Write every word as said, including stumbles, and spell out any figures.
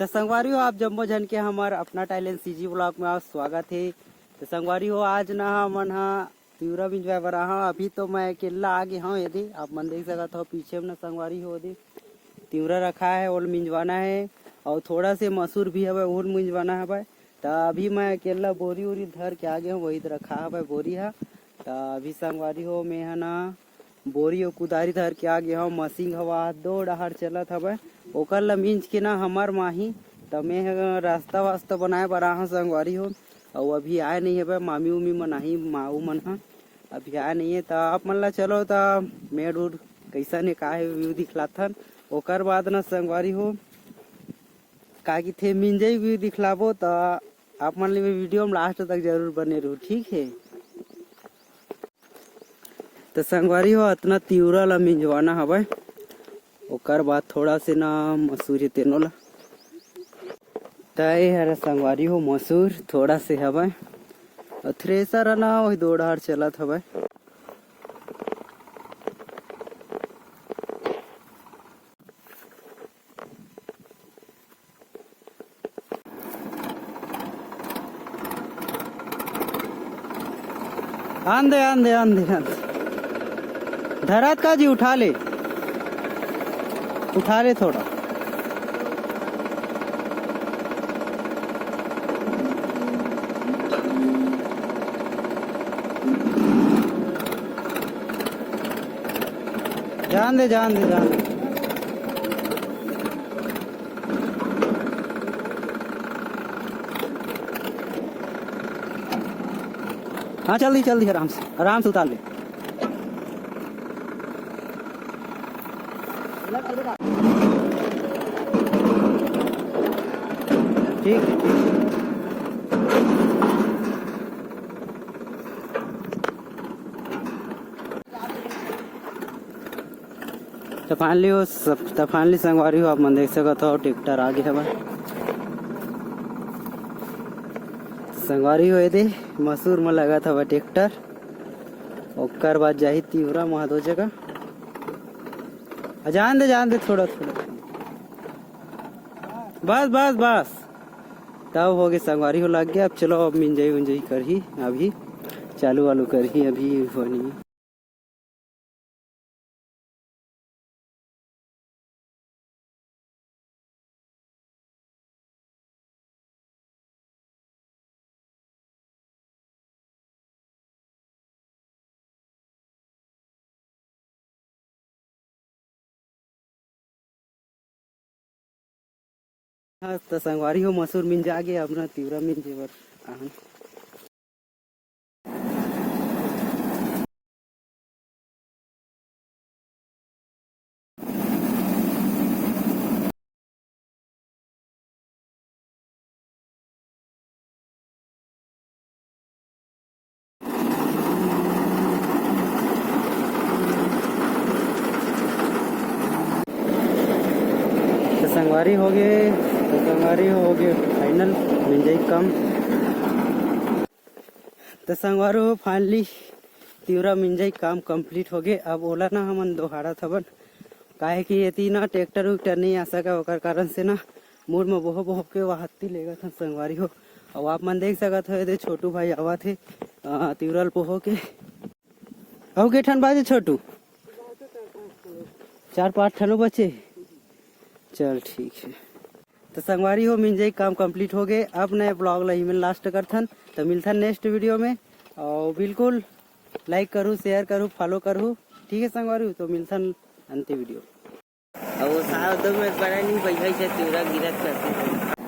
त संगवारी हो, आप जम्मो झन के हमर अपना टैलेंट सीजी ब्लॉग में आप स्वागत हे। त संगवारी हो, आज ना हमन हा तिवरा मिंजवाए बर आहा। अभी तो मैं अकेला आ गे हव, यदि आप मन देख सकत हो पीछे में ना संगवारी हो, यदि तिवरा रखा है, ओल मिंजवाना है, और थोड़ा से मसूर भी हवय, ओल मिंजवाना हवय। त अभी मैं अकेला बोरी उरी धर के आ गे हव, वही रखा हवय बोरी हा। त अभी संगवारी हो, मैं हा ना बोरी अउ कुदारी धर के आ गे हव। मशीन हवा दो डहार चलत हवय, ओकर ला मिंज के ना हमर माही। त मैं ह रास्ता वास्ता बनाए बर आहा संगवारी हो, अउ अभी आए नहीं हवय मामी उमी मन आही, माऊ मन ह अभी आए नहीं है। त आप मन ला चलो त मेड़ उड़ कैसन हे का हे व्यू दिखलाथन, ओकर बाद ना संगवारी हो का किथे मिंजई व्यू दिखलाबो। त आप मन ले वीडियो में लास्ट तक जरूर बने रहू, ठीक है। त संगवारी हो, अतना तिवरा ला मिंजवाना हवय, ओकर बाद थोड़ा से ना मसूर हे तेनो ला। त ए हर संगवारी हो मसूर थोड़ा से हवय, अउ थ्रेसर ह ना वही दो डहार चलत हवय। आन दे, आन दे, आन दे, आन दे। धरात का जी, उठा ले, उठा ले थोड़ा। जान दे, जान दे, जान दे। हाँ, चल दी, चल दी, आराम से, आराम से उतार ले। ठीक है, ठीक है। त finally हो सब, त finally संगवारी हो, आप मन देख सकत हो, ट्रैक्टर आ गे हवय। संगवारी हो, एदे मसूर म लगत हवय ट्रैक्टर, ओकर बाद जाही तिवरा महादो जगह। आ, जान दे, जान दे, थोड़ा, थोड़ा। बस, बस, बस। तब हो गे संगवारी हो, लग गया। अब चलो, अब मिंजई उंजई करही, अभी चालू वालू करही, अभी होनी। हाँ, त संगवारी हो, मसूर मिंजा गे, अब ना तिवरा मिंजे बर आहन। त संगवारी हो गे, त संगवारी हो गे final मिंजई काम। त संगवारी हो, finally तिवरा मिंजई काम complete हो गे। अब ओला ना हमन दोहारत हवन, काहे कि एती ना ट्रैक्टर उक्टर नहीं आ सका, ओकर कारण से ना मुड़ म बोहो बोहो के वाहती लेगत हन संगवारी हो। अउ आप मन देख सकत हो, एदे छोटू भाई आवत हे, अ, तिवरा ल बोहो के। अउ के ठन बाजे छोटू? चार पाँच ठन बचे। चल ठीक है। त संगवारी हो, मिंजई काम complete हो गे। अब नए vlog ला इही में last करथन। त मिलथन next video में। अउ बिल्कुल like करू, share करू, follow करू। ठीक है संगवारी हो, त मिलथन अंतिम video। अब वो साहब दो मिनट बना नहीं, बैठा से तिवरा गिरत करते।